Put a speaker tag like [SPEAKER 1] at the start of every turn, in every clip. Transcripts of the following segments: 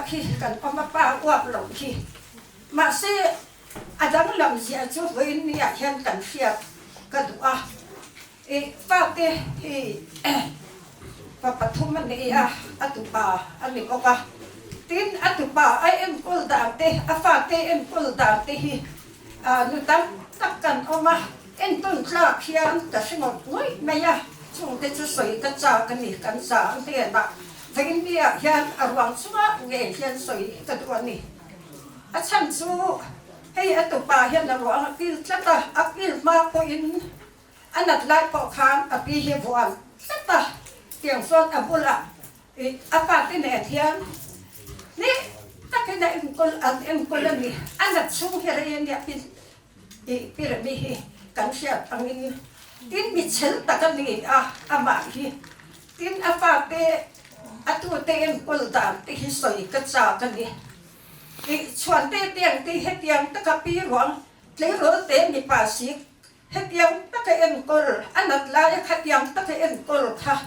[SPEAKER 1] tak hi kan awm a, pa uap loh hi. Mahse, a danglam zia chu vawiin niah hian kan hriat ka duh a. I fate hi pa pathum a nei a, a tupa a ni bawk a. Tin, a tupa a enkawl dan te, a fate enkawl dan te hi nu tam tak kan awm a. Entawn tlak hian ka hre ngawt ngawih mai a, chungte chu sawi ka chak a ni, kan za a hnenah Vainmi-ah hian a ruang chungah ngei hian sawi ka duh a ni. A chhan chu hei a tupa hian a ruang a kil tlat a, a kil hma pawhin a nat lai pawh khan a pi hi vuan tlat a, tiang chuan a bulah a fate nen hian hneh takin a enkawl an enkawl a ni, a nat chhung hi rei a nia pi Tih pirmi hi kan hriat angin tin mi chhel tak a ni a, amah hi tin a fate a tute enkawl dan te hi sawi ka chak a ni. Tih chhuan te tiang te hetiang taka pi ruang tleirawl te mipa sik hetiang taka enkawl a nat laia khatiang taka enkawl kha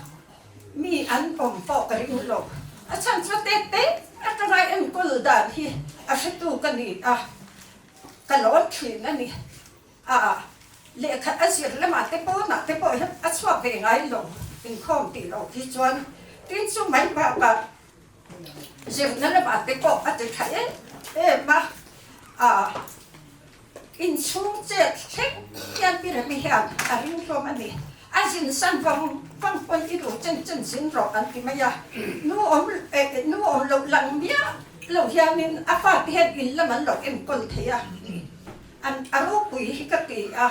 [SPEAKER 1] mi an awm pawh ka ring lo. A chhan chu te te atanga enkawl dan hi a hretu ka ni a. Ka lawn thin a ni. A lehkha a zir lamah te pawnah te pawh hian a chhuak ve ngai lo inkhawm tih loh hi chuan tin chu mai bakah zirna lamah te pawh a ti tha em em a. A inchhung chet thleng hian pi Remi hian a ring hlawm a ni. A zin san vang vang pawn i duh chen chen zin rawh an ti mai a. Nu awm nu awm loh lang miah lo hianin a fate hian in lam an lo enkawl thei a, an a ropui hi ka ti a.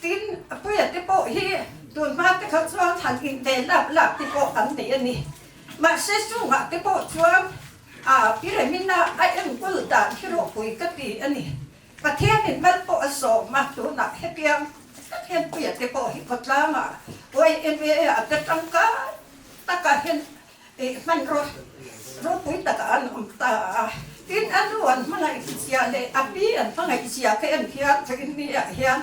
[SPEAKER 1] Tin, Puia te pawh hi tun hma te kha chuan han in ve lap lap te pawh an nei a ni. Mahse chungah te pawh chuan a Piremina a enkawl dan hi ropui ka ti a ni. Pathianin mal pawh a sawm a, tunah hetiang tak hian Puia te pawh hi khawtlangah YMA ah te tangkai takah hian hmanraw ropui takah an awm ta a. Tin, a nu an hmangaih zia leh a pi an hmangaih zia ka en hian Vainmi-ah hian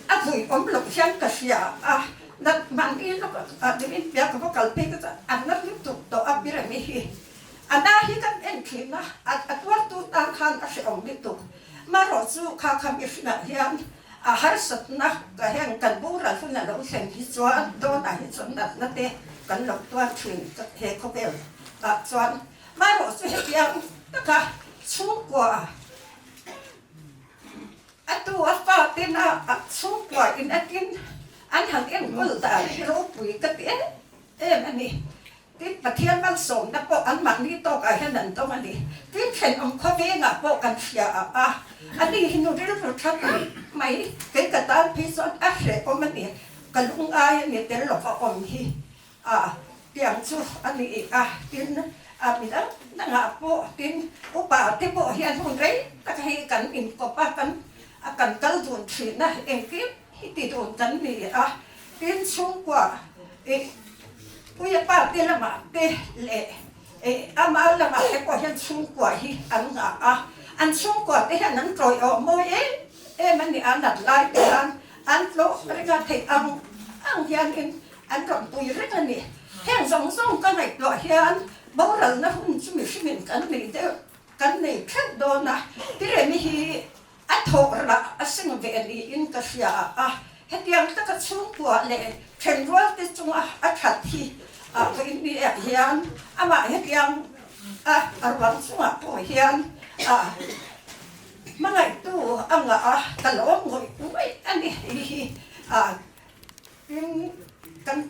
[SPEAKER 1] a vui awm loh hian ka hria a, nat mahni lawk ah nimin piah ka va kal phei ka chuan an nat lutuk tawh a pi Remi hi. A na hi kan en thin a, a tuartu tan khan a hrehawm lutuk. Marawh chu kha kha mihringah hian a harsatna ka heng kan boral hun a lo thlen hi chuan dawnah hi chuan natna te kan lo tuar thin he khawvel ah chuan. Marawh chu hetiang taka chhungkua a tu a fa tena a chhungkua in atin an han enkawl dan hi ropui ka ti em em a ni. Tin, Pathian malsawmna pawh anmahni tawkah hian an dawng a ni. Tin, thenawm khawvengah pawh kan hria a, ani hi nu rilru tha tak mai, kei ka tan phei chuan a hrehawm a ni, ka lungai a ni tel lova awm hi a tiang chu a ni a. Tin, a midang dangah pawh tin, upa te pawh hian hun rei tak hei kan inkawp a, kan kan kal dun thin a, engkim hi ti dun kan ni a. Tin, chhungkua ih Puia pa te lamah te leh ih ama lamah te pawh hian chhungkua hi an ngah a, an chhungkua te hian an tawih awh mawi em em a ni a, nat lai te khan an tlawh reng a, theih ang ang hianin an rawn pui reng a ni. Heng zawng zawng ka ngaihtuah hian boralna hun chu mihringin kan nei deuh kan nei theuh dawn a, Tiremi hi A thawk rah a seng ve niin ka hria a, hetiang taka chhungkua leh thenrualte chunga a that hi a vawinia hian amah hetiang a a ruang chungah pawh hian a hmangaihtu a ngah a, ka lawm ngawih ngawih a ni hei hi a tin kan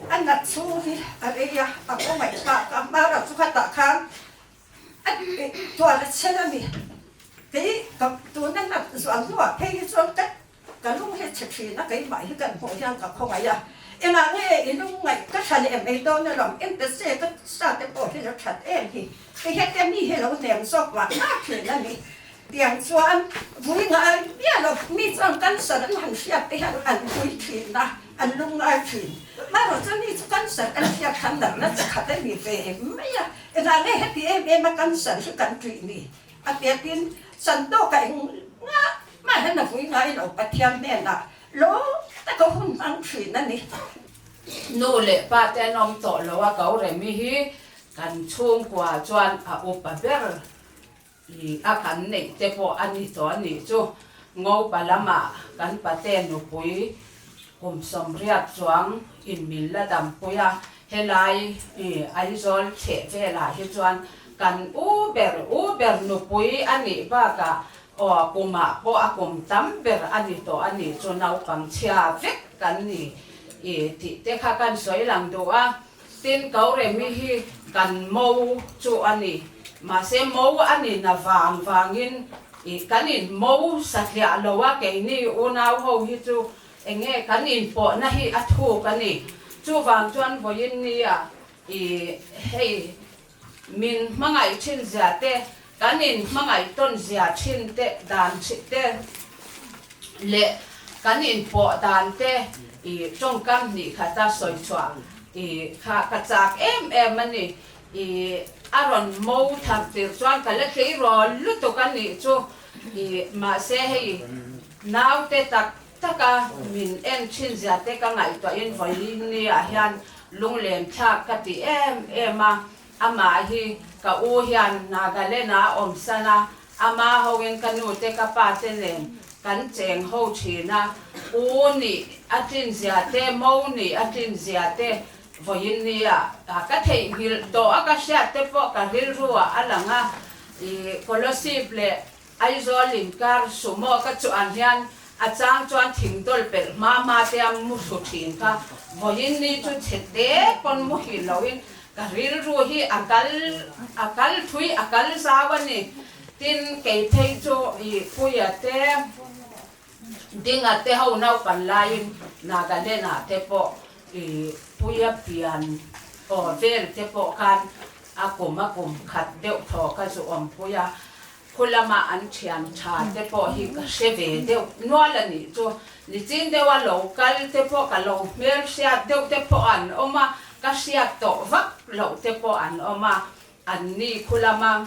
[SPEAKER 1] a nat chhung hi a rei a, a khawngaih phak a, hmara chu khatah khan A tual a chhel a ni. Kei ka tuna nat zual hnuah phei hi chuan ka ka lung hi chhe thin a, keimah hi kan hmuh hian ka khawngaih a. Engah nge i lung ngaih ka tha leh mai dawn alawm, eng ta che ka sa te pawh hi lo that em hi. Ti hete mi hi lo hnem zawk mah mah thin a ni. Tiang chuan vui ngai miah lo, mi chuan cancer an han hriat te hian an vui thin a, an lung ngai thin. Marawh chuan mi chu cancer an hriat khan natna chi khat a ni ve mai a. Engah nge heti em em a cancer hi kan ṭih ni? A ti a, tin, Santawka eng ngah mah hian a vui ngai lo, Pathian hnenah lawm taka hun hmang ṭhin a ni.
[SPEAKER 2] Nu leh pa te an awm tawh lo a, Gauremi hi. Kan chhungkua chuan a upa ber i a kan neih te pawh a ni tawh a nih chu. Ngopa lamah kan pate nupui kum 80 chuang in min la dampui a, helai i Aizawl chheh velah hi chuan kan u ber u ber nupui a nih bakah aw kumah pawh a kum tam ber a ni tawh a nih chu naupang chhia vek kan ni i tih te kha kan sawi lang duh a. Tin, Kauremi hi kan mo chu a ni. Mahse, mo a ni na vang vangin i kan in mo satliah lo a, keini unau ho hi chu eng nge kan inpawhna hi a thuk a ni. Chuvang chuan vawiin nia i hei min hmangaih thin zia te, kan in hmangaih tawn zia thin te dan te leh kan in pawh dan te i tawngkam hnih khata sawi chhuah i kha ka chak em em a ni. I a rawn mo thar tir chuan ka la tlei rawl lutuk a nih chu i mahse hei naute tak taka min en thin zia te ka ngaihtuahin vawiin nia hian lunglen thlak ka ti em em a. Amah hi ka u hian Nagaland ah a awm san a, ama hoin ka nu te ka pa te nen kan cheng ho thin a, u nih a tlin zia te, mo nih a tlin zia te vawiin nia ka theihnghilh tawh a ka hriat te pawh ka rilru ah a lang a, i Kolosip leh Aizawl inkar sumo ka chuan hian a chang chuan thing dawl pelh hma hma te a mu thlu thin kha. Vawiin ni chu chhe te pawn mu hil loin ka rilru hi a kal a kal thui a kal zau a ni. Tin, kei phei chu i Puia te, Dinga te ho naupan laiin Nagaland ah te pawh i Puia pian aw vel te pawh khan a kum a kum khat deuh thaw ka zu awmpui a. Khu lama an thian tha te pawh hi ka hre ve deuh nual a nih chu. Nichin deuha lo kal te pawh ka lo hmel hriat deuh te pawh an awm a, ka hriat tawh vak loh te pawh an awm a. An ni khu lama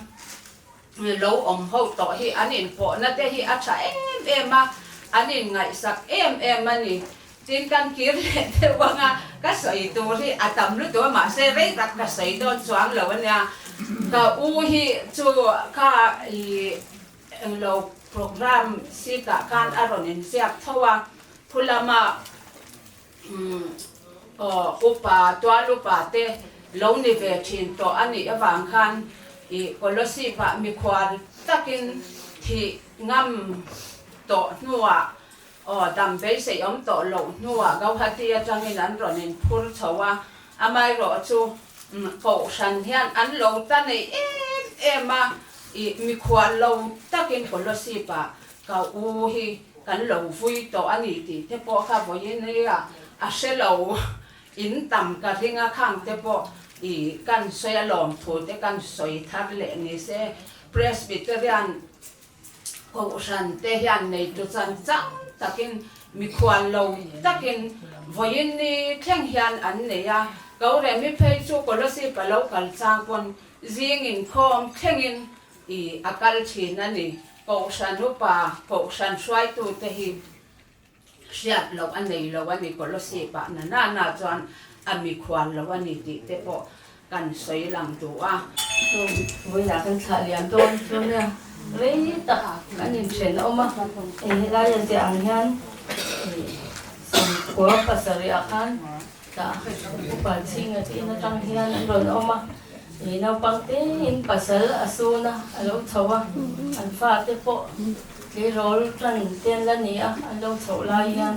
[SPEAKER 2] lo awm ho tawh hi an inpawhna te hi a tha em em a, an inngaihsak em em a ni. Tin kan kir leh deuh ang a, ka sawi tur hi a tam lutuk a, mahse rei tak ka sawi dawn chuang lo a nia. Ka u hi chu kha i englo program seat ah khan a rawn inziak tho a, khu lama aw upa tual upa te lo ni ve thin tawh a nih avang khan i Kolosip ah mikhual takin thih ngam tawh hnuah Aw, dam beisei awm tawh loh hnuah Gauhati atangin an rawn inphur chho a, amaherawh chu Kohhran hian an lo ta nei em em a, i mikhual lo takin Kolosip ah ka u hi kan lo vui tawh a ni tih te pawh kha vawiin ria a hre lo in tam ka ring a, khang te pawh i kan sawi a lawmthu te kan sawi thar leh ni se Presbyterian Kohhran te hian neitu chan chang takin mikhual lo takin vawiin ni thleng hian an nei a, Koremi phei chu Kolosip a lo kal chang pawn zing inkhawm thlengin i a kal thin a ni. Kohhran upa, Kohhran hruaitute hi hriat loh a nei lo a ni, Kolosip ah na na na chuan a mikhual lo a ni tih te pawh kan sawi lang duh a.
[SPEAKER 3] Chu vawiinah kan thlah liam dawn chu nia rei tak an inthen a awm a, hei helai a ziah ang hian 97 ah khan tah upa chhinga te in atang hian an rawn awm a, ih naupang te in pasal a sun a a lo chho a, an fate pawh tleirawl tan te an la ni a, an lo chhoh lai hian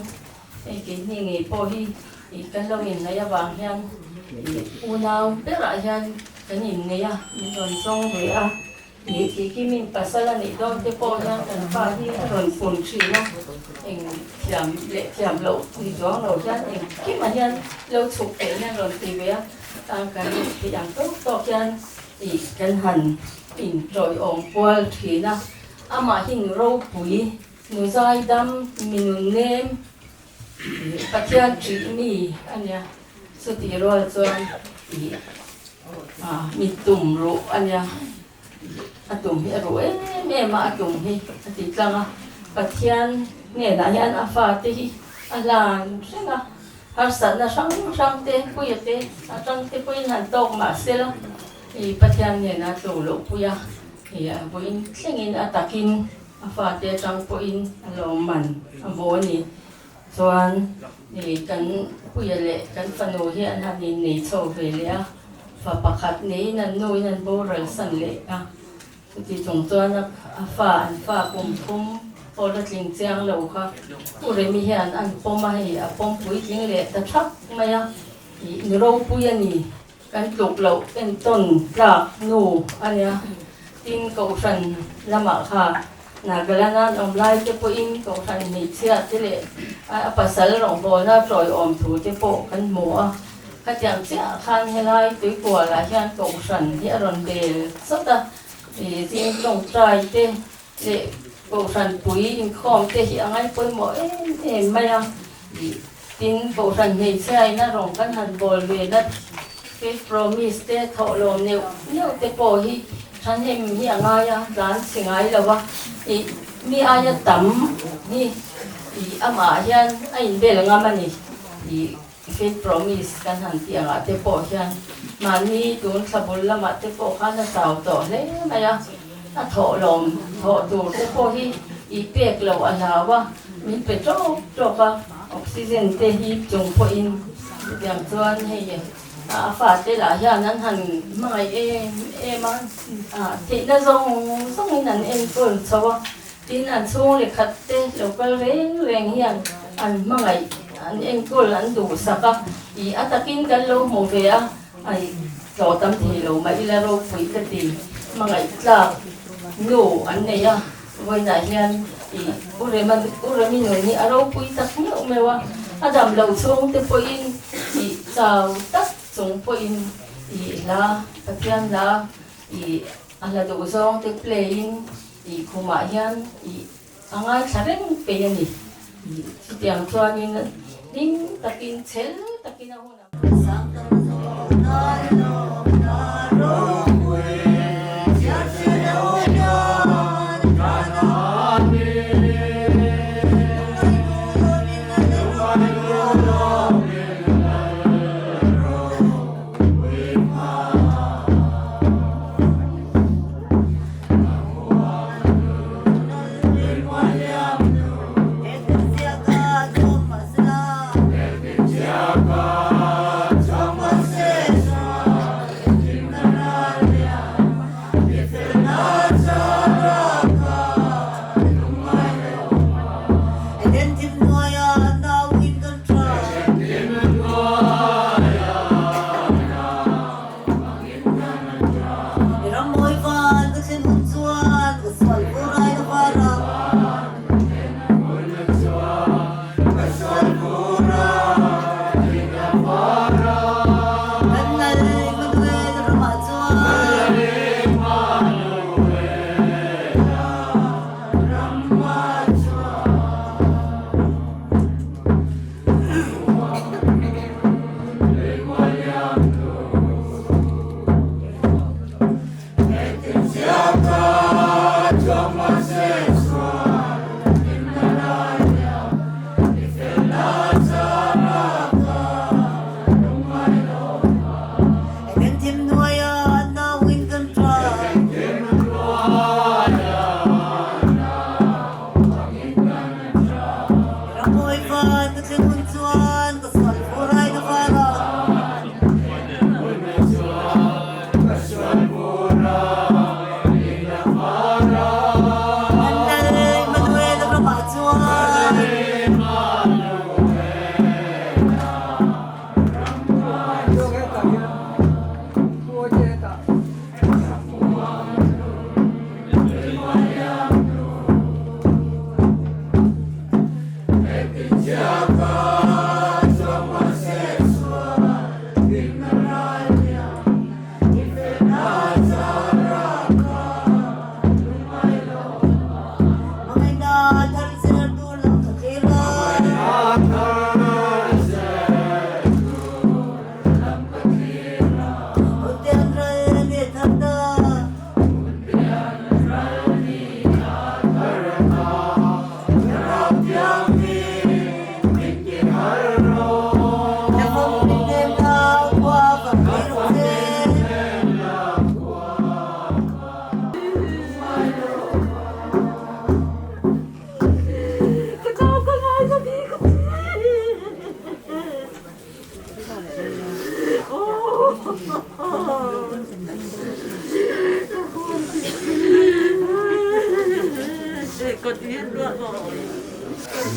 [SPEAKER 3] hei keini ngei pawh hi ih kan lo inngaih avang hian ih unau berah hian kan inngeih a, min rawn zawng ve a. Ih tih khi min pasal a nih dawn te pawh hian kan pa hi a rawn pun thin a, eng thiam leh thiam loh ni chuang lo hian engkimah hian lo chhuk theih hian rawn ti ve a, tan kan tih ang tawk tawk hian ih kan han inṭawiawm kual thin a, amah hi nu ropui, nu zaidam, mi nun nem, ih Pathian ṭih mi a nia, chutih rual chuan ih. Mi tum ruh a nia, a tum hi a ruh em em a, a tum hi a ti tlang a, Pathian hnenah hian a fate hi a hlan reng a, harsatna hrang hrang te, puia te atang te pawhin han tawk mah se la. I Pathian nena tlo loh pui a, i a vawiin thlengin a takin a fate atang pawhin a lawmman a hmu a ni. Chuan i kan puia leh kan fanu hi an han innei chho ve leh a, fa pakhat neiin an nuin an boral san leh a. Chuti chung chuan a fa an fa kum thum pawh la tling chiang lo kha U Remi hian an pawm a, hei a pawm puitling leh ta thak mai a, ih nu ropui a ni, kan tluk loh entawn tlak nu a nia. Tin, Kohhran lamah kha Nagaland an awm lai te pawhin Kohhran hmeichhia te leh a pasal rawngbawlna tawiawm thu te pawh kan hmu a. Khatiang chiah khan helai tuikualah hian Kohhran hi a rawn bel chawt a, ih zing tawngtai te leh Kohhran pui inkhawm te hi a ngai pawimawh em em mai a, ih tin Kohhran hmeichhiain a rawn kan han bawl ve na Faith Promise te thawhlawm neuh neuh te pawh hi thahnem hi a ngai a, tlan chhe ngai lo a, ih mi aia tam hi ih amah hian a inbel ngam a ni, ih. Faith Promise kan han tih angah te pawh hian mahni tun thla bul lamah te pawh khan a chau tawh hle mai a, a thawhlawm thawh tur te pawh hi i pek loh a hlau a, min pe tawk tawk a, oxygen te hip chung pawhin chutiang chuan hei a fate lah hian an han hmangaih em em a, theihna zawng zawngin an enkawl chho a. Tin, an chhung leh khat te lo kal reng reng hian an hmangaih, an enkawl, an duhsak a, ih a takin kan lo hmu ve a, ai tlawh tam thei lo mah ila ropui ka ti, hmangaih tlak nu an nei a, vawiinah hian ih U Rema, U Remi nun hi a ropui tak meuh meuh a, a dam lo chhung te pawhin ih chau tak chung pawhin ih hla, Pathian hla ih a hla duh zawng te play in Tih khumah hian ih a ngaithla reng pei a ni. Ih chutiang chuanin hlim takin chhel takin a hun a.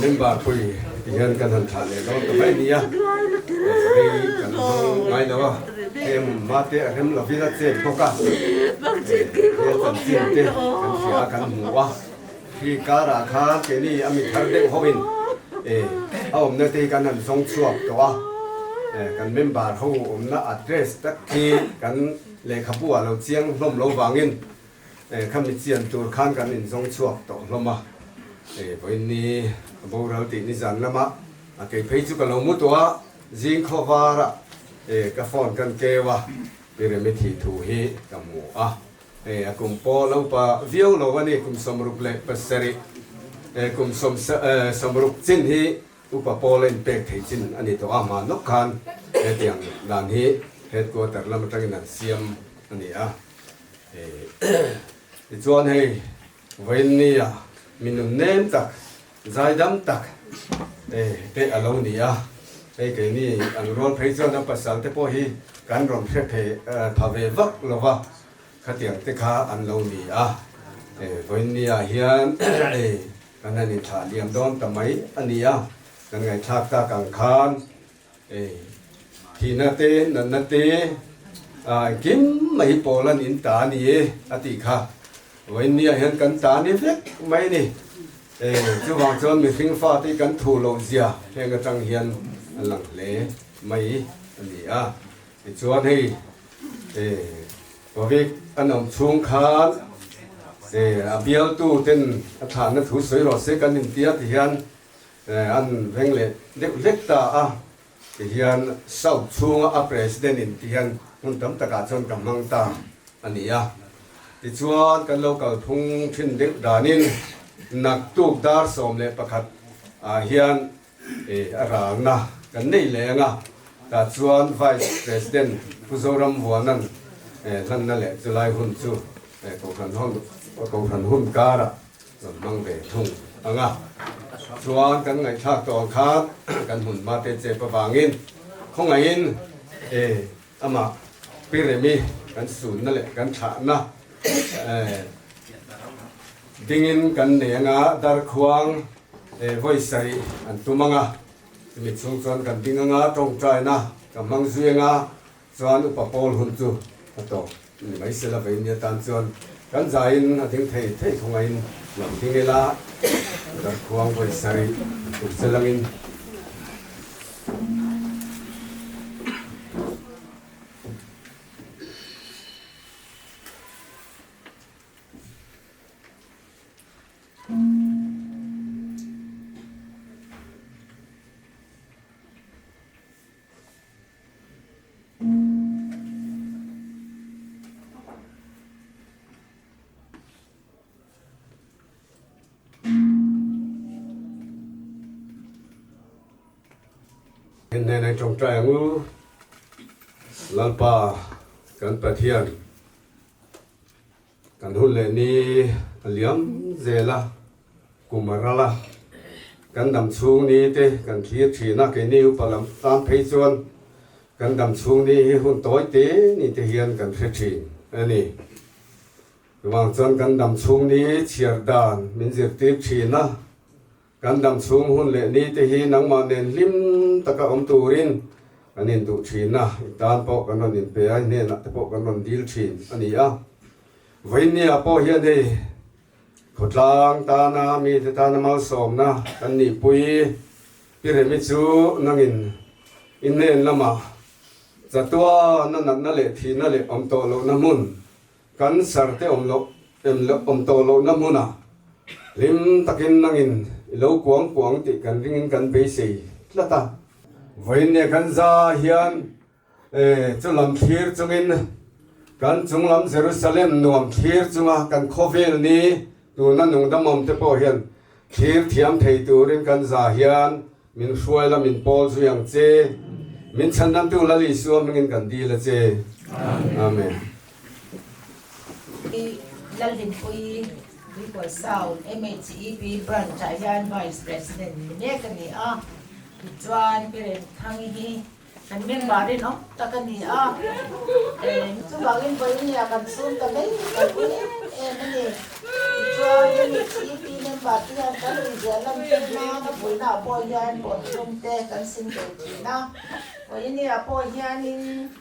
[SPEAKER 4] Member pui ti hian kan han thlah leh dawn ta mai nia, rei kan hmang ngai lo a, heng hma te a rem lovin a chet bawk a, he chanchin te kan hria a kan hmu a, khi karah khan keini a mi thar deuh ho in a awmna te hi kan han zawng chhuak tawh a, kan member ho awmna address tak khi kan lehkhabu ah lo chiang hlawm lo vangin Khami chian tur khan kan inzawng chhuak tawh hlawm a, vawiin ni a boral tih nizan lama a kei phei chu ka lo mu tawh a, zing khaw vara ka phone kan keu a, Pi Remi thih thu hi ka hmu a, a kum pawh lo pa viau lo a ni, kum 67, kum 60 chin hi Upa pawl a inpek thei chin a ni tawh a, hma nawk khan hetiang dan hi headquarter lam atangin an siam a ni a. Tichuan hei vawiin nia mi nun nem tak, zaidam tak te a lo ni a, hei keini ang rual phei chuan a pasal te pawh hi kan rawn hre pha ve vak lo va, khatiang te kha an lo ni a. Vawiin nia hian kan han inthlah liam dawn ta mai a ni a, kan ngaihthlak tak ang khan Thihna te, natna te, engkim mai hi pawl an in ta a ni e a tih kha. Vawiin niah hian kan ta ni vek mai a ni. Chuvang chuan mihring fate hi kan thu loh zia heng atang hian a lang hle mai a ni a. Tichuan hei Covid an awm chhung khan a bialtu ten a thlahna thu sawi rawh se kan intia ti hian An veng leh deuh hlek ta a, tihian South chhunga a President in tihian hmun tam takah chuan ka hmang ta a ni a. Tichuan kan lo kal phung thin deuh danin naktuk dar 11 ah hian a ralna kan nei leh ang a, tah chuan Vice President Pu Zoram Vuanan hlanna leh chulai hun chu Kohhran hun karah Rawn hmang ve thung ang a, chuan kan ngaihthlak tawh ang khan kan hmun hma te chep avangin khawngaihin e amah Pi Remi kan sunna leh kan thlahna e dingin kan nei anga darkhuang e vawi sarih an tum anga chumi chhung chuan kan ding anga tawngtaina ka hmang zui anga Chuan upa Paul hun chu a tawp ni mai sela vei nia tan chuan kan zaiin a ding thei thei khawngaihin lam ding ila darkhuang vawi sarih tuk che langin. Heng hnenah tawngtai ang u, Lalpa kan Pathian, Kan hun leh ni a liam zel a, kum a ral a, kan dam chhung ni te kan thlir thin a, keini upa lam tan phei chuan kan dam chhung ni hi hun tawi te ni te hian kan hre thin a ni. Chuvang chuan kan dam chhung ni chhiar dan min zirtir thin a, kan dam chhung hun leh ni te hi nangmah nen hlim taka awm turin kan induh thin a, i tan pawh kan rawn inpe a, i hnenah te pawh kan rawn dil thin a ni a. Vawinia pawh hian hei khawtlang tana mite tana malsawmna kan nihpui Pi Remi chu nangin i hnen lamah chatuana natna leh thihna leh awm tawh lohna hmun Cancer te awm loh em loh awm tawh lohna hmunah hlim takin nangin i lo kuang kuang tih kan ringin kan beisei tlat a. Vawiin nia kan za hian chu lam thlir chungin kan chung lam Jerusalem nuam thlir chunga kan khawvel ni tuna nungdamawm te pawh hian thlir thiam thei turin kan za hian min hruai la min pawl zui ang che. Min chhandamtu Lal Isua hmingin kan dil a che. Amen.
[SPEAKER 5] I Lalhlimpuii Tuikual South MHEP Branch ah hian Vice President ni mek a ni a, tichuan Pi Remthangi hi. Kan member rinawm tak a ni a, chuvangin vawinia kan chhung ta mai kan ui em em a ni. Tichuan hemi CEP member te hian kan uizia lan tir nan a puihnaah pawh hian pawnchhung te kan sim ve thin a. Vawinia pawh hianin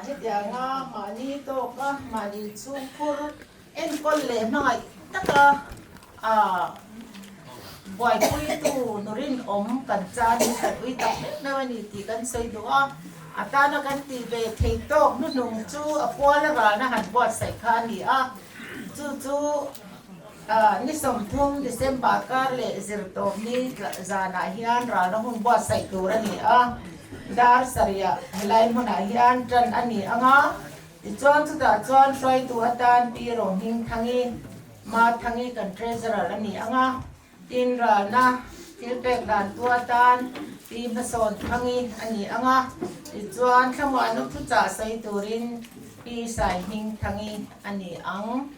[SPEAKER 5] hetianga mahni tawka mahni chhungkhur enkawl leh hmangaih taka Buaipuitu nu rinawm kan chanin kan ui tak meuh meuh a ni tih kan sawi duh a, a tana kan tih ve thei tawk hnuhnung chu a pual a ralna han buatsaih kha a ni a, chu chu ni 30 December kar leh zirtawpni zanah hian ralna hun buatsaih tur a ni a, dar sarihah helai hmunah hian tan a ni ang a, tichuan chutah chuan hruaitu atan Pi Rohmingthangi Mathangi kan Treasurer a ni ang a, tin ralna thil pek dan tu atan Pi Hmasawn Thangi a ni ang a, tichuan thlamuanna thuchah sawi turin Pi Saihming Thangi a ni ang.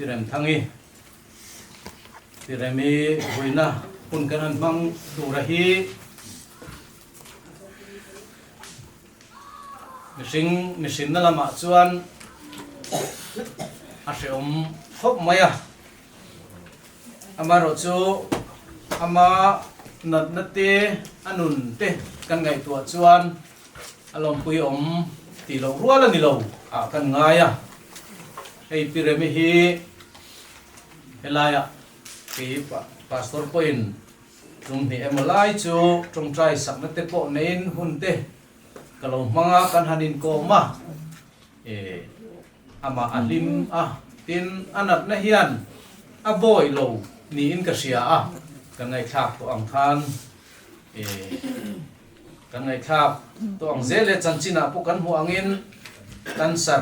[SPEAKER 6] Pi Remthangi, Pi Remi vuina hun kan han hmang tura hi mihring mihrinna lamah chuan a hrehawm khawp mai a. Amaherawhchu ama natna te a nun te kan ngaihtuah chuan a lawmpui awm tih loh rual a ni lo ah kan ngai a. Hei Pi Remi hi helaiah kei Pastor pawhin tum hnih emaw lai chu tawngtai sakna te pawh neiin hun te ka lo hmang a, kan han inkawm a. Amah a hlim a, tin a natna hian a bawi lo niin ka hria a, kan ngaihthlak tawh ang khan kan ngaihthlak tawh ang zel e, chanchinah pawh kan hmuh angin cancer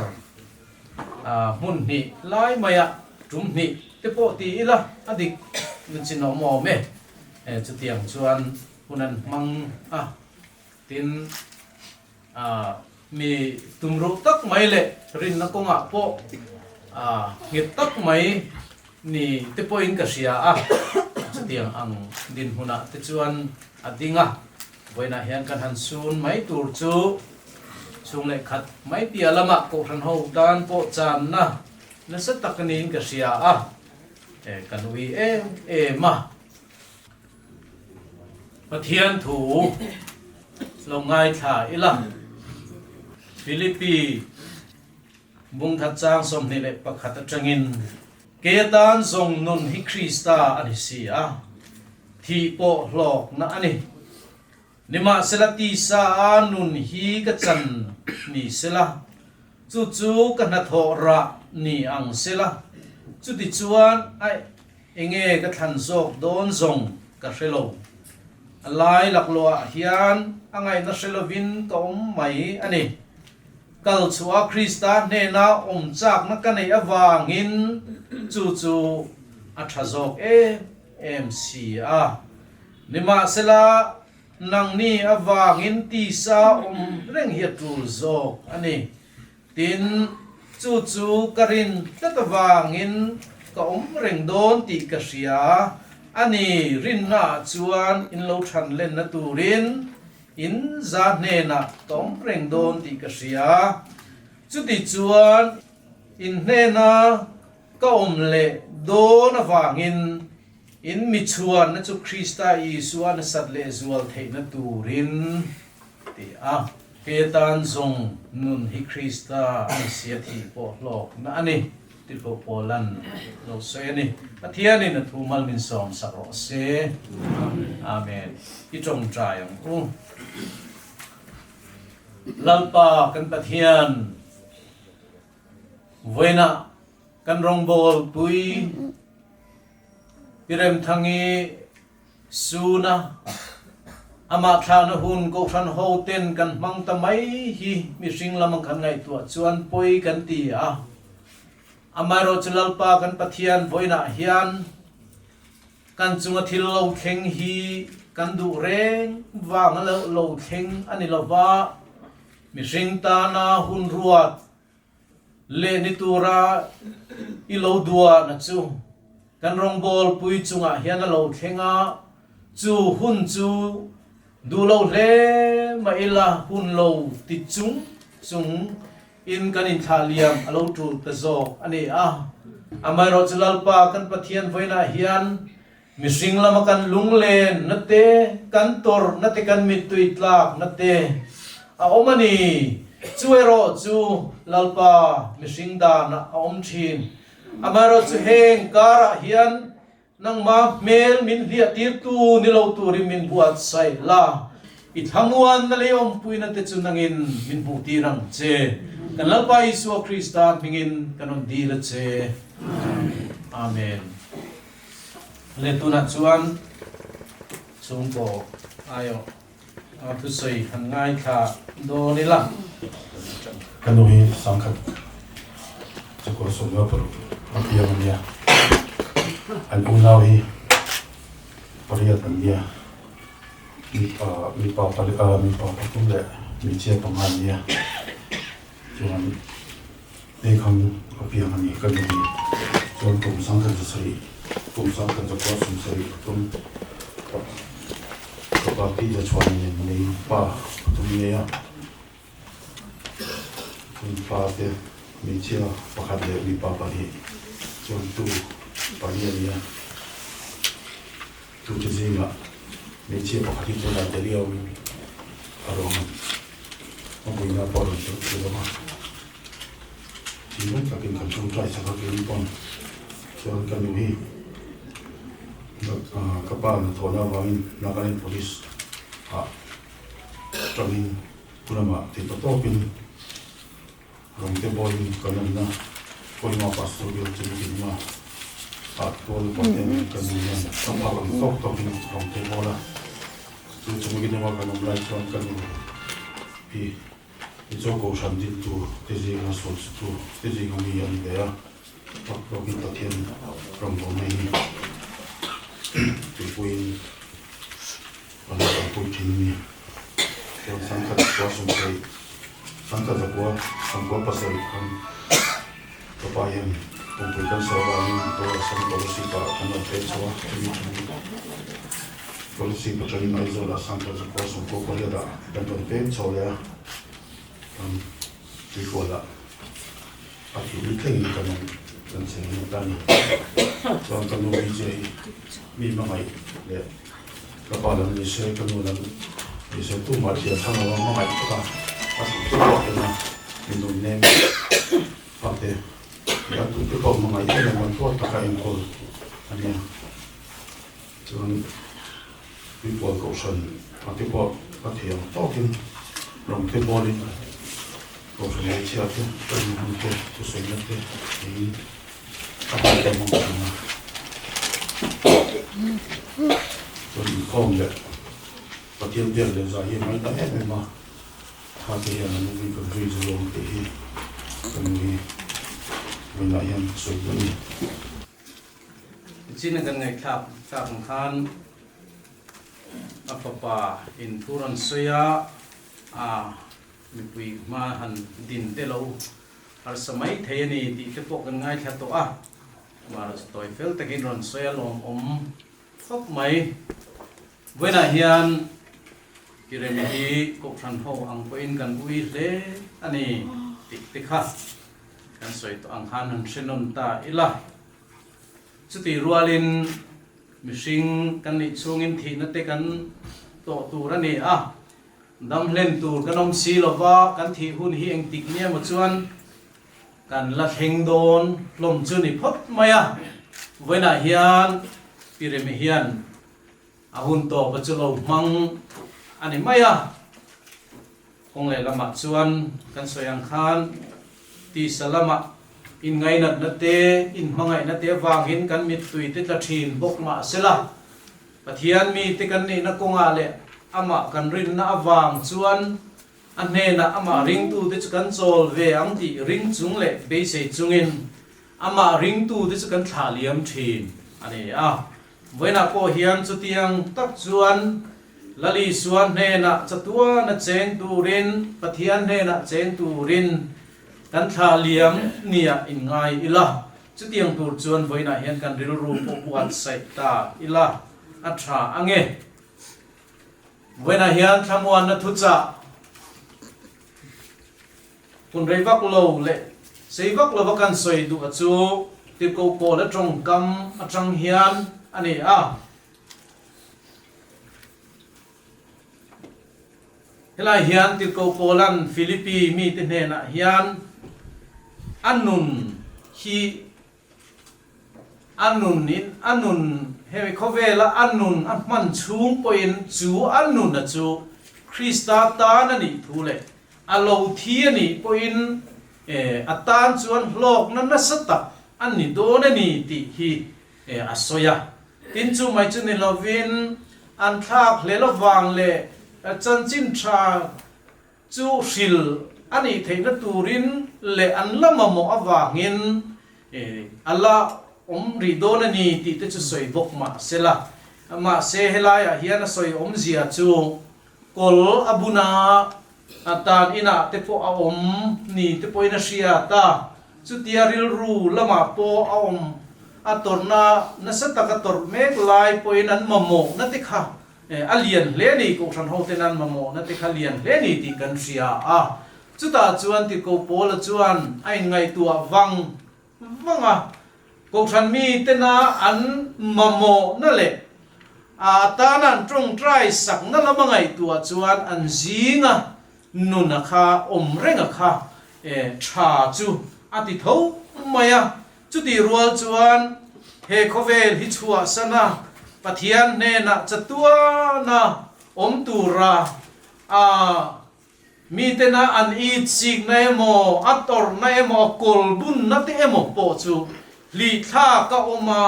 [SPEAKER 6] hmun hnih lai maia tum hnih te pawh ti ila a dik chin awm awm e, chutiang chuan hun an hmang a, tin. Mi tumruh tak mai leh rinna kawngah pawh nghet tak mai ni te pawhin ka hria a, chutiang ang dinhmunah te chuan a ding a, vawiinah hian kan han sun mai tur chu chhung leh khat mai piah lamah Kohhran ho tan pawh channa nasa tak niin ka hria a, kan ui em em a. Pathian thu lo ngaithla ila. Philippi bungkhat chang 21 atangin, Kei atan zawng nun hi Krista a ni si a, thih pawh hlawkna a ni. Nimahsela tisa a nun hi ka chan ni sela, chu chu ka hnathawh rah ni ang sela, chutichuan a Enge ka thlan zawk dawn zawng ka hre lo. A lai laklawh ah hian a ngaihna hre lovin ka awm mai a ni. Kal chhuah Krista hnena awm chakna ka neih avangin chu chu a tha zawk em em si a. Nimahsela. Nangni avangin tisa awm reng hi a tul zawk a ni. Tin, chu chu ka rin tlat avangin ka awm reng dawn tih ka hria a ni. Rinnaah chuan in lo than lenna turin in za hnenah ka awm reng dawn tih ka hria. Chuti chuan in hnena ka awm leh dawn avangin In mi chhuanna chu Krista Isua nasat lehzual theihna turin ti a. Kei atan zawng nun hi Krista a ni sia thih pawh hlawkna a ni ti pawh Paula'n lo sawi a ni. Pathianin a thu mal min sawm sak rawh se. Amen. I tawngtai ang u. Lalpa kan Pathian, vawiinah Kan rawngbawl pui Pi Remthangi Suna amah thlahna hun Kohhran ho ten kan hmang ta mai hi mihring lam kan ngaihtuah chuan pawi kan ti a. Amaherawhchu chu Lalpa kan Pathian vawiinah hian kan chunga thil lo thleng hi kan duh reng vanga lo thleng a ni lova, mihring tana hun ruat Leh ni tura i lo duahna chu kan rawngbawl pui chungah hian a lo thleng a, chu hun chu duh lo hle mah ila hun lo ti chung chung in kan inthlah liam a lo tul ta zawk a ni a. Amaherawhchu Lalpa kan Pathian vawiinah hian mihring lama kan lunglen na te, kan tawrh na te, kan mittui tlak na te a awm a ni. Chu erawh chu Lalpa mihring danah a awm thin. Amaherawhchu heng karah hian nangma hmel min hliah tirtu ni lo turin min buatsaih la. I thlamuanna leh awmpuina te chu nangin min hmuh tir ang che. Kan Lalpa Isua Krista hmingin kan rawn dil a che. Amen. Le tunah chuan chhungkaw aiawh a thusawi han ngaithla dawn ila.
[SPEAKER 7] Ka nu hi sangkhat chakawr sawmna paruk a piang a nia. An unau hi pariat an nia. Mipa mipa mipa pathum leh hmeichhia panga an nia. Chuan Peikham a piang a ni ka nu hi. Chuan kum sangkhat zasarih kum sangkhat zakua sawmsarih pathum ka pa pi zachhuan nen nei pa pathum nei a. Chuan pa te hmeichhia pakhat leh mipa pahnih chuan tu pali a ni a. Tute zingah hmeichhia pakhat hi chu Liberia awmin a ruang a, a buina pawh a rawn tel thei lo va. Thinlung takin kan tawngtai sak a keini pawn chuan ka nu hi ka pa hnathawhna avangin Nagaland Police ah tangin lamah theihpawh tawpin Rungte bawlin kan awmna Kohima Pastor Bill chu min hmu a, ah tual upa te kan nu hian ka phak ang tawk tawkin Rungte bawl a, chu chungin emaw kan awm lai chuan ka nu hi Mizo Kohhran dintu te zinga sawichhutu te zinga mi a ni ve a, phak tawkin Pathian rawngbawlna hi tuipuiin a lo kalpui thin a ni. Chuan sangkhat kua sawmsarih, sangkhat zakua sawmkua pasarih khan ka pa hian pumpui cancer avangin motor a sam Kolasib ah kan rawn pek chho a, chumi chungin Kolasib atangin Aizawl ah sangkhat zakua sawmkua pariat ah kan rawn pek chho leh a, kan tuikual ah a thih ni thlengin kan awm kan cheng lut a ni. Chuan ka nu hi che hi mi hmangaih leh Ka pa lam ni se, ka nu lam ni se tumah thiam thang lo a hmangaih tak a, a thih chu pawh en a, mi nun nem fa te leh a tute pawh hmangaih em em an tuar taka enkawl a nia. Chuan Tuipual Kohhran a te pawh a thiam tawkin rawng te bawlin Kohhran hmeichhia te, ka nu hun te, thusawina te niin a hman te hmang thin a. Chuan inkhawm leh Pathian biak leh zah hi a ngaihna em em a, tha te hian an awmin kan zui zui awm tih hi ka nu hi vawiinah hian sawi duh a ni.
[SPEAKER 6] Nichin a kan ngaihthlak tak ang khan. A fapa in thu rawn sawi a, a mipui hma han din te lo harsa mai thei a ni tih te pawh kan ngaithla tawh a, amaherawhchu tawi fel takin rawn sawi a lawmawm khawp mai. Vawiinah hian Kiremi hi Kohhran ho ang pawhin kan ui hle a ni tih te kha kan sawi tawh ang khan han hre nawn ta ila. Chutih rualin mihring kan nih chhungin thihna te kan tawh tur a ni a, dam hlen tur kan awm si lova kan thih hun hi engtik ni emaw chuan kan la thleng dawn hlawm chu ni phawt mai a. Vawiinah hian Pi Remi hian a hun tawpa chu lo hmang a ni mai a. Kawng leh lamah chuan kan sawi ang khan tisa lamah inngainatna te, inhmangaihna te avangin kan mittui te tla thin bawk mah sela, Pathian mite kan nihna kawngah leh amah kan rinna avang chuan a hnenah amah ringtute chu kan chawl ve ang tih ring chung leh beisei chungin amah ringtute chu kan thlah liam thin a ni a. Vawiinah pawh hian chutiang tak chuan Lal Isua hnenah chatuana cheng turin, Pathian hnenah cheng turin kan thlah liam nia inngai ila. Chutiang tur chuan vawiinah hian kan rilru pawh buatsaih ta ila a tha ange. Vawiinah hian thlamuanna thuchah hun rei vak lo leh sei vak lova kan sawi duh a chu Tirhkoh Paula tawngkam atang hian a ni a. Helai hian Tirhkoh Paula'n Philippi mite hnenah hian a nun hi a nun in a nun hemi khawvela a nun a hman chhung pawhin chu a nuna chu Krista tan a nih thu leh a lo thi a nih pawhin a tan chuan hlawkna nasa tak a ni dawn a ni tih hi a sawi a. Tin chu mai chu ni lovin an thlak hlel avang leh chanchin tha chu hril a nih theihna turin leh an la mamawh avangin a la awm rih dawn a ni tih te chu sawi bawk mah se la. Mahse helaiah hian a sawi awmzia chu kawl a buna tan inah te pawh a awm ni te pawhin a hriat a. Chutia rilru lamah pawh a awm a tawrhna nasa taka tawrh mek lai pawhin an mamawhna te kha a lian hle a ni, Kohhran hoten an mamawhna te kha lian hle a ni tih kan hria a. Chutah chuan Tirhkoh Paula chuan a inngaihtuah vang vang a, Kohhran mitena an mamawhna leh a tana an tawngtai sakna lama ngaihtuah chuan an zinga nuna kha awm renga kha tha chu a ti tho mai a. Chutih rual chuan he khawvel hi chhuahsan a, Pathian hnenah chatuana awm tura a mitena an itsikna emaw, a tawrhna emaw, a kawlbunna te emaw pawh chu hlih thlak a awm a,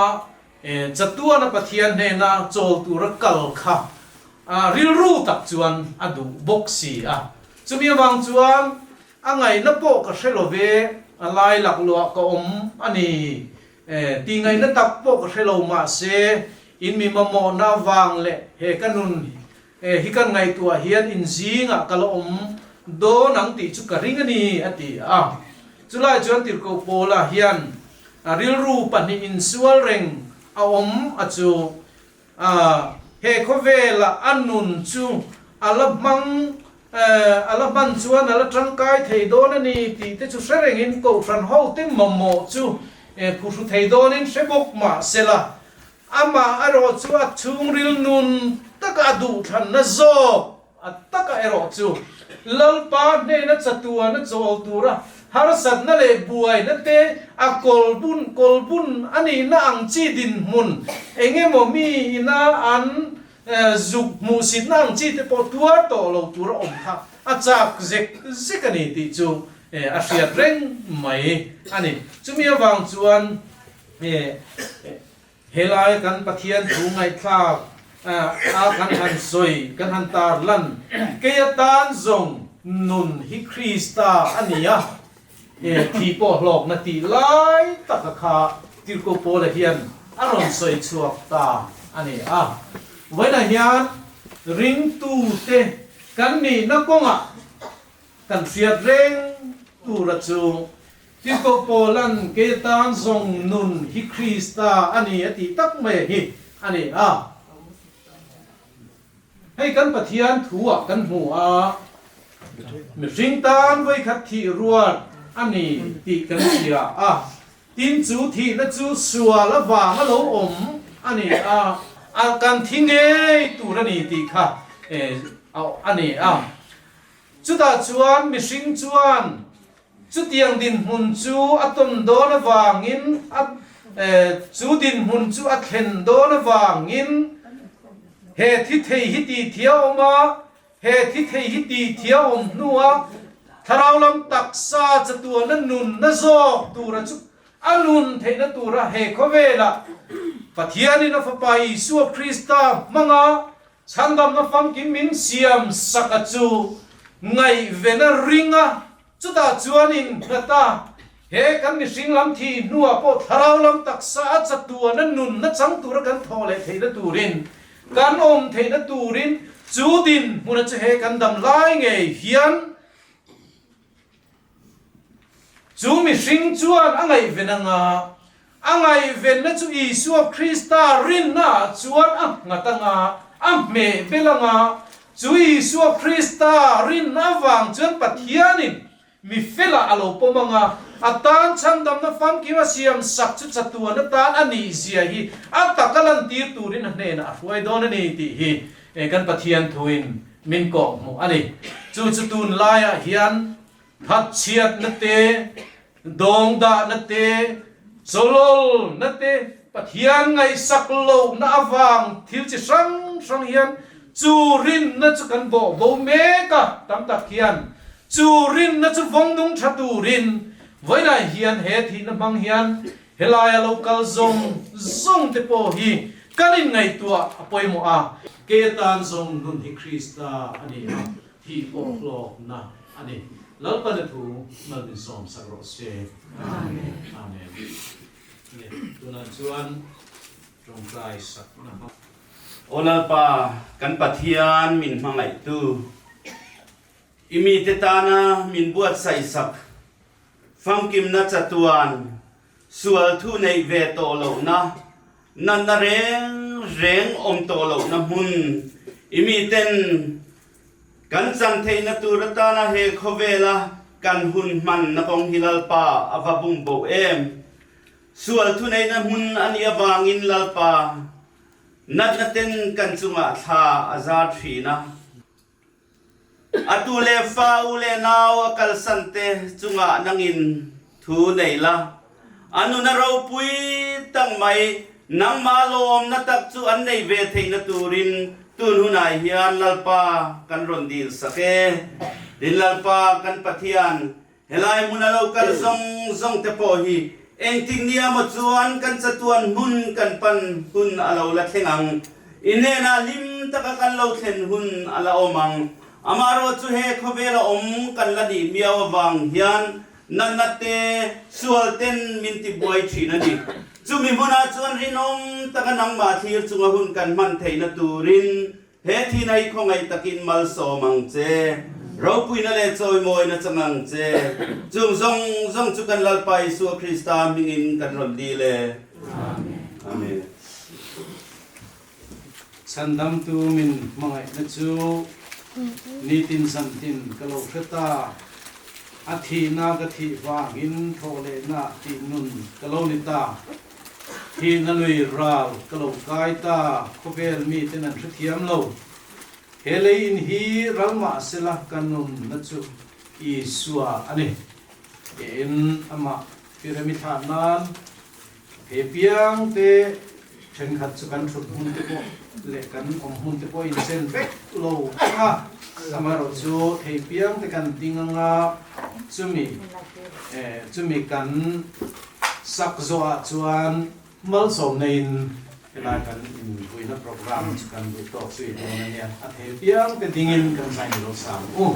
[SPEAKER 6] chatuana Pathian hnena chawl tura kal kha A rilru tak chuan a duh bawk si a. Chumi avang chuan a ngaihna pawh ka hre lo ve, a lai laklawh ka awm a ni. E, tih ngaihna tak pawh ka hre lo mahse in mi mamawhna avang leh he ka nun hi kan ngaihtuah hian in zingah ka la awm dawn ang tih chu ka ring a ni, a ti a. Chulai chuan Tirhkoh Paula hian a rilru pahnih insual reng a awm a chu. A, he khawvela a nun chu a la hmang, a la hman chuan a la tangkai thei dawn a ni tih te chu hre rengin Kohhran hote mamawh chu phuhru thei dawnin hre bawk mah sela, amah erawh chu a chhungril nun taka a duhthlanna zawk A taka erawh chu Lalpa hnena chatuana chawl tura harsatna leh buaina te a kawlbun kawlbun a nihna ang chi dinhmun eng emaw mi ina an zuk hmuhsitna ang chi te pawh tuar tawh lo tura awm kha a chak zek zek a ni tih chu a hriat reng mai a ni. Chumi avang chuan Helai kan Pathian thu ngaihthlak a kan han sawi, kan han tar lan, kei atan zawng nun hi Krista a ni a, thih pawh hlawkna tih lai taka kha Tirhkoh Paula hian a rawn sawi chhuak ta a ni a. Vawiinah hian. Ringtute kan nihna kawngah kan hriat reng tura chu Tito Paula'n kei atan zawng nun hi Krista a ni a tih tak mai hi a ni a. Hei kan Pathian thu-ah kan hmu a, mihring tan vawikhat thih ruat a ni tih kan hria a. Tin chu thihna chu sual avang a lo awm a ni a, a kan thi ngei tur a ni tih kha a ni a. Chutah chuan mihring chuan chutiang dinhmun chu a tawn dawn avangin a chu dinhmun chu a thlen dawn avangin he thi thei hi tih thia awm a, He thi thei hi ti thiahawm hnua thlarau lam taksa chatuana nunna zawk tura chu a nun theihna tura he khawvela Pathianin a Fapa Isua Krista hmanga chhandamna famkim min siam saka chu ngaihvena ringa chutah chuan innghat a, he kan mihring lam thih hnuah pawh thlarau lam taksa a chatuana nunna chang tura kan thawh leh theihna turin, kan awm theihna turin chu dinhmuna chu he kan dam lai ngei hian chu mihring chuan a ngaihven anga, a ngaihvenna chu Isua Krista rinnaah chuan a nghat anga, a hmeh bel anga, chu Isua Krista rinna avang chuan Pathianin Mi felah a lo pawm ang a, a tan chhandamna famkim a siam sak chu chatuan atan a nih zia hi a taka lantir turin a hnenah a hruai dawn a ni tih hi kan Pathian thuin min kawhhmuh a ni. Chu chu tunlaiah hian thatchhiatna te, dawngdahna te, chawlawlna te, Pathian ngaihsak lohna avang thil chi hrang hrang hian chu rinna chu kan bawh bo mek a, tam tak hian chu rinna chu vawng nung tha turin vawiinah hian he thihna hmang hian helaia lo kal zawng zawng te pawh hi kan inngaihtuah a pawimawh a. Kei atan zawng nun hi Krista a ni a, thih pawh hlawkna a ni. Lalpana thu malminsawm sak rawh se. Amen. Amen. Tunah chuan tawngtai sakna hmang.
[SPEAKER 8] Aw Lalpa, kan Pathian min hmangaihtu, i mite tana min buatsaihsak famkimna chatuan sual thu neih ve tawh lohna, natna reng reng awm tawh lohna hmun, i miten Kan chan theihna tur atana he khawvela kan hun hmanna kawng hi Lalpa a va bum bo em? Sual thuneihna hmun a nih avangin Lalpa natna ten kan chungah thla a zar thin a. A tu leh fa, u leh nau a kalsan te chungah nangin thu nei la. A nun a ropui tak mai, nangmah lawmna tak chu an nei ve theihna turin tun hunah hian Lalpa kan rawn dil sak e. Tin Lalpa kan Pathian, helai hmuna lo kal zawng zawng te pawh hi engtik nia maw chuan kan chatuan hmun kan pan hun a lo la thleng ang. I hnenah hlim taka kan lo thlen hun a la awm ang. Amaherawhchu chu he khawvela awm kan la nih miau avang hian Natna te, sual ten min ti buai thin a ni. Chumi hmunah chuan rinawm taka nangmah thlir chunga hun kan hman theihna turin he thina hi khawngaih takin malsawm ang che. Ropuina leh chawimawina chang ang che. Chung zawng zawng chu kan Lalpa Isua Krista hmingin kan rawn dil e. Amen.
[SPEAKER 6] Chhandamtu min hmangaihna chu nitin zantin ka lo hre ta. A thihna ka thih vangin thawhlehna tih nun ka lo ni ta. Thihna lui ral ka lo kai ta, khawvel miten an hrethiam lo. He lei in hi ral mah sela ka nunna chu Isua a ni. Tiin amah Piremi thlah nan He piang te thenkhat chu kan thut hmun te pawh leh kan awm hmun te pawh inchen vek lo vek a, amaherawh chu thei piang te kan ding anga chumi chumi kan sak zawhah chuan malsawm neiin helai kan inpuina programme chu kan duh tawk zui dawn a nia, a thei piang te dingin kan zai ni lo sang u.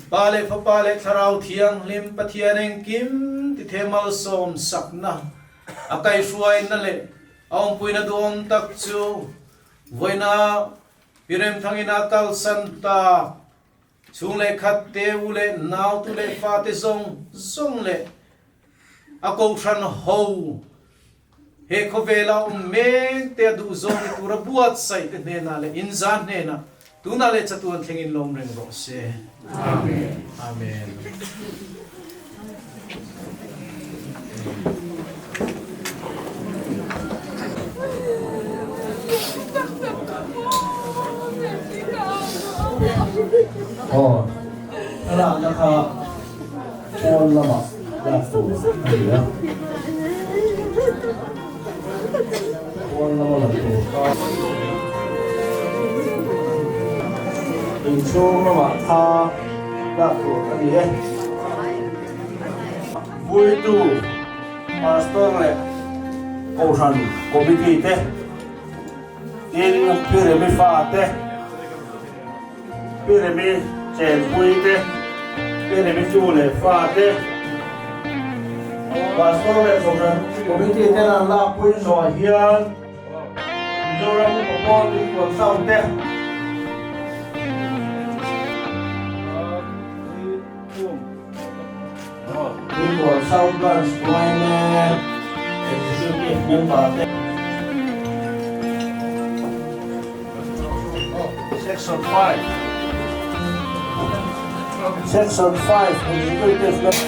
[SPEAKER 6] Pa leh Fapa leh Thlarau Thianghlim Pathian engkim tithe malsawm sakna a kaihhruaina leh a awmpuina duhawm tak chu vawiina Pi Remthangin a kalsan tak Chhung leh khat te, u leh nau, tu leh fa te zawng zawng leh a kohhran ho he khawvela awm mek te a duh zawng ni tura buatsaih te hnenah leh inza hnenah tunah leh chatuan thlengin lawm reng rawh se. Amen. Amen.
[SPEAKER 9] Aw, a lakna kha pawn lamah lak tur a ni a. Pawn lama la tur kha inchhung lamah kha lak tur a ni e. Vuitu Pastor leh Kohhran Committee te, tin Pi Remi fa te, Pi Remi chenpui te, Pi Remi tu leh fa te, Pastor leh Kohhran Committee ten an lakpui zawh hian Mizoram Upa Pawl Tuipuan Sound te, Tuipuan South Branch yma Executive Member te. Section 5 Section 5 Executive Member.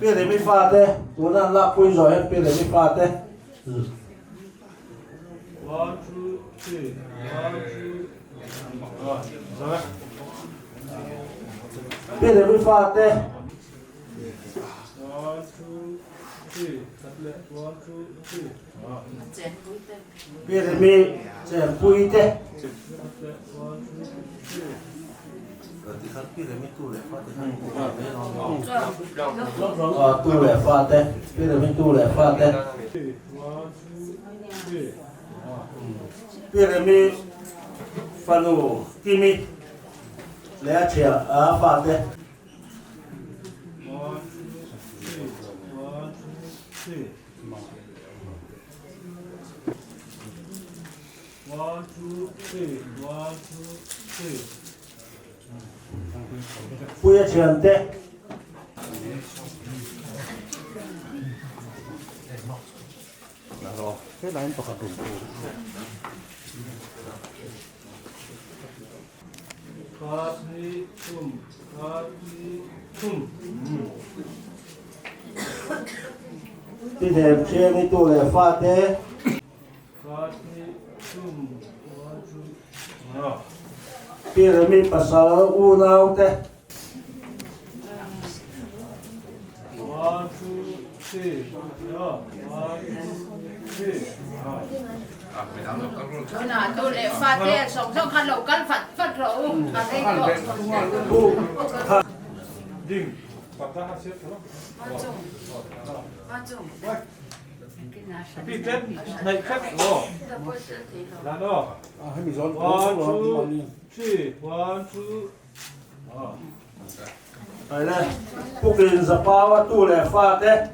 [SPEAKER 9] Pi Remi fate, tuna an lakpui zawh hian Pi Remi fate. Pi Remi fate. Pi Remi chenpui te. Tu leh fa te, Pi Remi tu leh fa te. Pi Remi fanu Kimi leh a thiah a fa te. Puia thiante. Ti them thiangi tu leh fate. Pi Remi pasal unau te. Aile, Pukin Zapaua tu leh fate.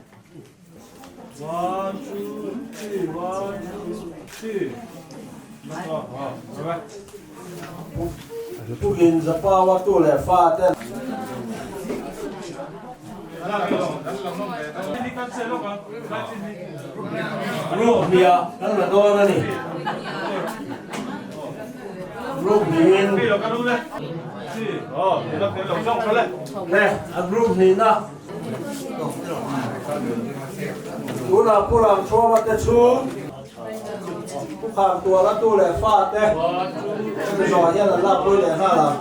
[SPEAKER 9] Pukin Zapaua tu leh fate. Group hniah kan la dawn a ni. Group hnihin le a group hnihna tunah Pu Ramchhuama te chhung Pu Khantuala tu leh fa te hemi zawh hian an lakpui leh nghal ang.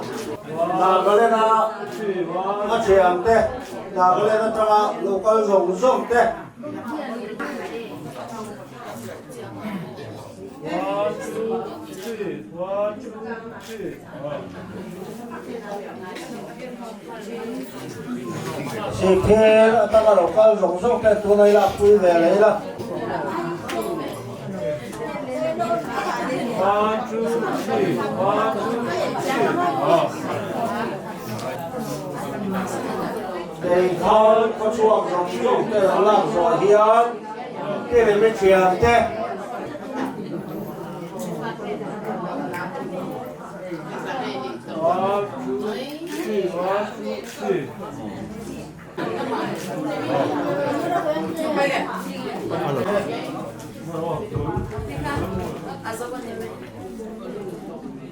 [SPEAKER 9] Nagaland a a thiam te Nagaland atanga local zawng zawng te. Sihphir atanga lo kal zawng zawng te tuna ila pui ve leh ila. Keithal khawchhuak zawng zawng te lo lak zawh hian Tirimi thiam te.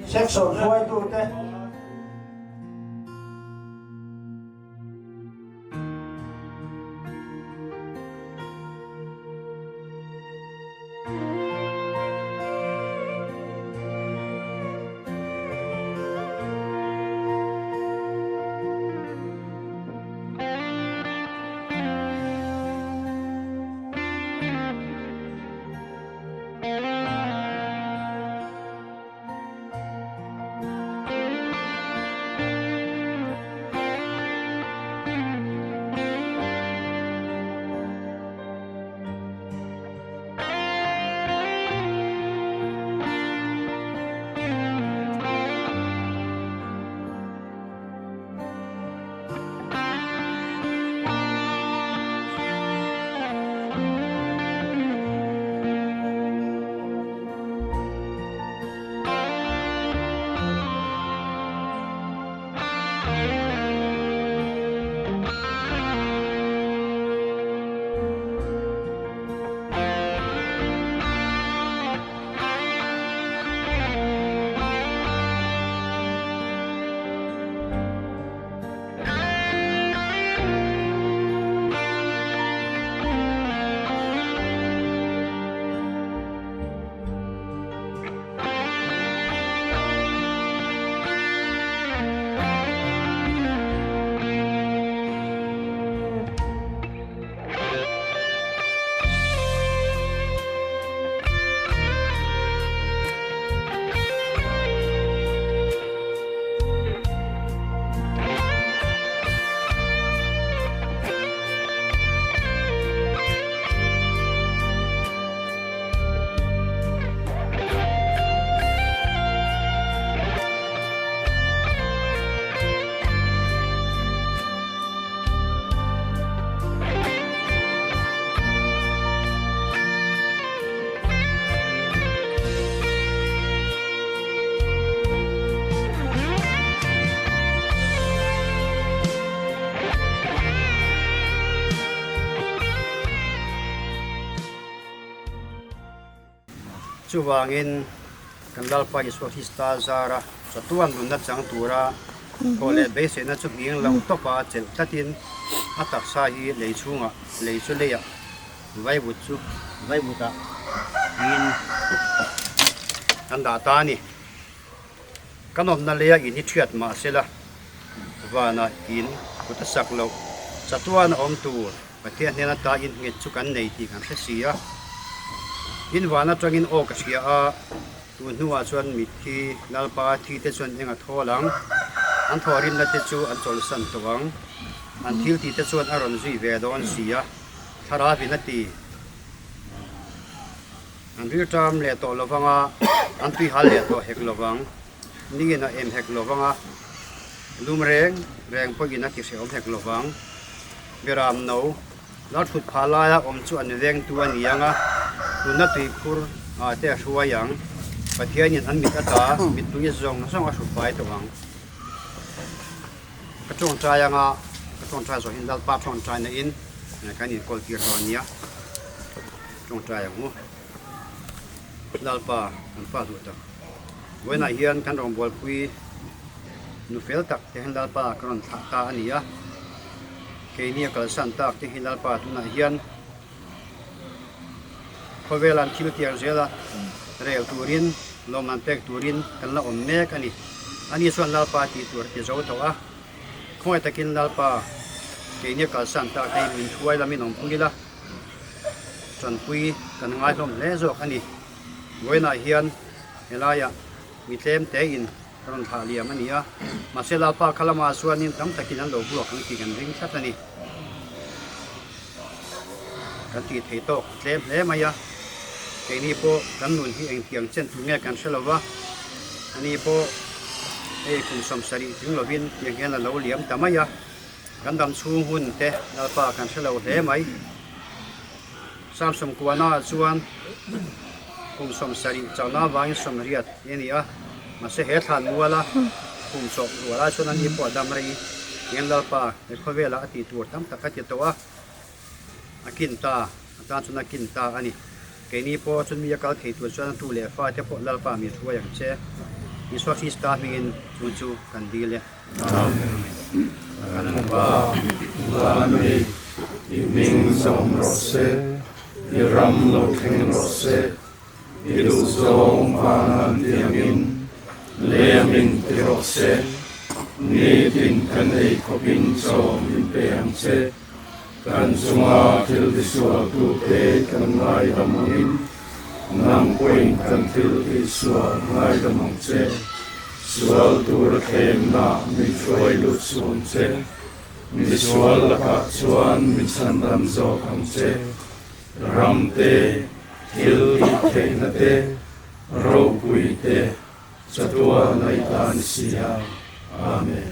[SPEAKER 9] Section hruaitute.
[SPEAKER 10] Chuvangin kan Lalpa Isua Krista zara chatuan nunna chang tura thawh leh beiseina chu nghing lo tawpa chelh tlatin a taksa hi lei chhungah lei chu leiah vaivut chu vaivutah niin kan dah ta a ni. Kan awmna leia in hi thiat mahsela vanah in kut a sak loh chatuan a awm tur. Pathian hnen ata in nghet chu kan nei tih kan hre si a. In van atangin aw ka hria a, tun hnuah chuan mitthi Lalpa thi te chuan eng a thawl ang, an thawhrimna te chu an chawlhsan tawh ang, an thil tih te chuan a rawn zui ve dawn si a, thlarau in a ti. An rilṭam leh tawh lovang a, an tuihal leh tawh hek lovang. Ningin a em hek lovang a, lum reng reng pawhin a ti hrehawm hek lovang. Beram no, lal thut phah laia awm chu an vengtu a ni ang a, nunna tuikhur ah te a hruai ang. Pathianin an mit ata mittui zawng zawng a hrut fai tawh ang. Ka tawngtai anga ka tawngtai zawhin Lalpa tawngtaina in kan inkawl tir dawn nia. Tawngtai ang u. Lalpa kan fa duh tak. Vawiinah hian kan rawngbawlpui nu fel tak te hian Lalpa ka rawn thlah ta a ni a. Keini a kalsan tak te hi Lalpa tunah hian khawvel an thil tiang zel a, rel turin lawmman pek turin kan la awm mek a ni. Ani chuan Lalpa tih tur a ti zo tawh a. Khawngaih takin Lalpa keini a kalsan tak te hi min hruai lamin awmpui ila. Tanpui kan ngaihlawm hle zawk a ni. Vawiinah hian helaiah mi tlem tein ka rawn thlah liam a ni a, mahse Lalpa kha lamah chuanin tam takin an lo buak ang tih kan ring tlat a ni. Kan tih thei tawk tlem hle mai a, keini pawh kan nun hi engtiang chen tur nge kan hre lo va, ani pawh hei kum 70 tling lovin tiang hian a lo liam ta mai a. Kan dam chhung hun te Lalpa kan hre lo hle mai. Samsung kuahna ah chuan kum 70 chauhna avangin 80 a ni a, mahse he thlan muala kum sawm rual ah chuan ani pawh a dam rei eng Lalpa he khawvelah a tih tur tam tak a ti tawh a, a kin ta a tan chuan a kin ta a ni. Keini pawh chun mi a kal thei tur chuan tu leh fa te pawh Lalpa min hruai ang che. Isua Krista hmingin chun chu kan dil e.
[SPEAKER 11] Amen. Kan Pa, Van mi, i hming zawm rawh se, i ram lo thleng rawh se, i duhzawng van an tiangin leiamin ti rawh se, nitin kan ei khawpin chaw min pe ang che, kan chunga thil tisualtute kan ngaidam angin, Nang pawhin kan thil tihsual ngaidam ang che, sual tura thlemna min hruai lut suh ang che, misual lakah chuan min chhandam zawk ang che, ram te, thil tih theihna te, ropui te, chatuan a i ta ni si a. Amen.